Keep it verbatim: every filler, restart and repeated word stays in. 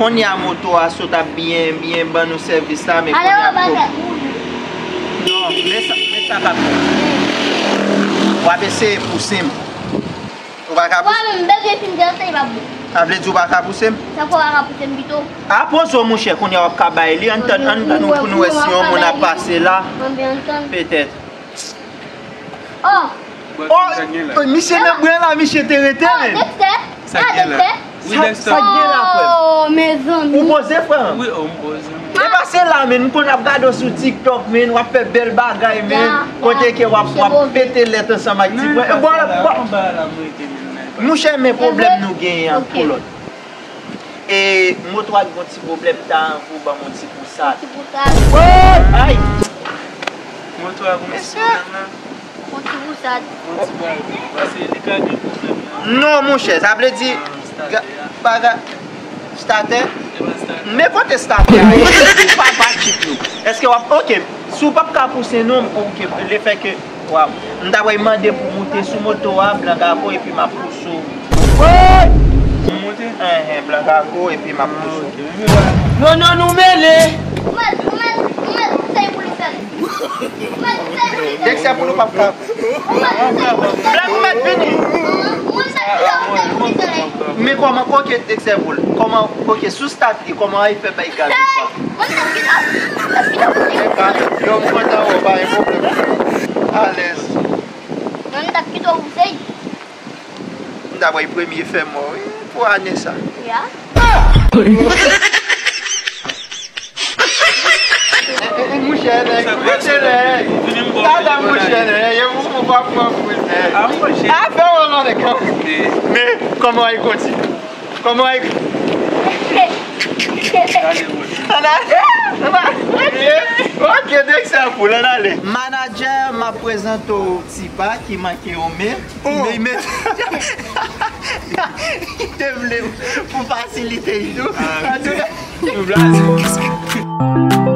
Kounye a moto a sot ap byen, byen ban nou sèvis la, men kounye a pwob-, non, men sa, men sa k ap fèt. W ap eseye pouse m. Ou pa ka pouse m? Sa vle di ou pa ka pouse m? Sa fè w pa ka pouse m pito. A poze w, monchè, kounye a w ap ka bay li. Ann tann, ann tann pou nou wè si yon moun ap pase la. Petèt. Oh! Oh, misye nan bren la, misye te rete, men. Dexter? Sa k gen la? Wi, Dexter. Sa k gen la, frè m? Oh, mezanmi. Ou poze, frè m? Wi, oh, m poze. E pase la, men, m konn ap gade w sou TikTok, men, w ap fè bèl bagay, men. Kote ke w ap, w ap pete lèt ansanm ak ti frè. E bò, bò. Monchè, men pwoblèm nou genyen an pou lòt. E moto a t gon ti pwoblèm, ta anvi w ban m yon ti pousad. Ti pousad. Ay! Moto a gon ti pwoblèm la. Yon ti pousad. Yon ti bagay. Paske li ka gen pwoblèm nan. Non, monchè, sa vle di, ga-, pa ga-, statè? E pa statè. Men kote statè a ye? Papa tchip nou. Èske w ap, oke, si w p ap ka pouse non, oke, lefètke, waw, m ta pral mande pou moute sou moto a, Blan Kako, epi m ap pouse w. Ou moute? Enhen, Blan Kako, epi m ap pouse w. Non, non, nou mele! Ou mèt, ou mèt, ou mèt, ou sèy pou li fè. Ou mèt, ou sèy pou li fè. Dèk se pou nou p ap ka. Ou mèt, ou sèy pou li fè. Blan, ou mèt vini. Ou mèt, ou sèy pou li fè. Men kòman, oke, Dexter Boule, kòman, oke, sou stat li, kòman ay fè bay gaz ou pa? Mwen, m t ap kite w, m t ap kite w pouse. Yo, m kontan wè w, pa gen pwoblèm. Alèz. Mwen, m t ap kite w pouse. M ta bay premye fè mò, wi, pou ane sa. Ya. E, e, e, mouche nèg, mouche nèg. Tata mouche nèg, e ou, ou pa pran pou nèg. A, mouche. A, fè w nan nèg. Men, kòman ay konti? Kòman ay? Ann ale, ann ale. Ok, ok, Dexter Boule, ann ale. Manadjè, m ap prezante w Tipa ki manke yon men. Oh. Li men, li te vle pou fasilite l tou. Ah, antouka, nou blaze.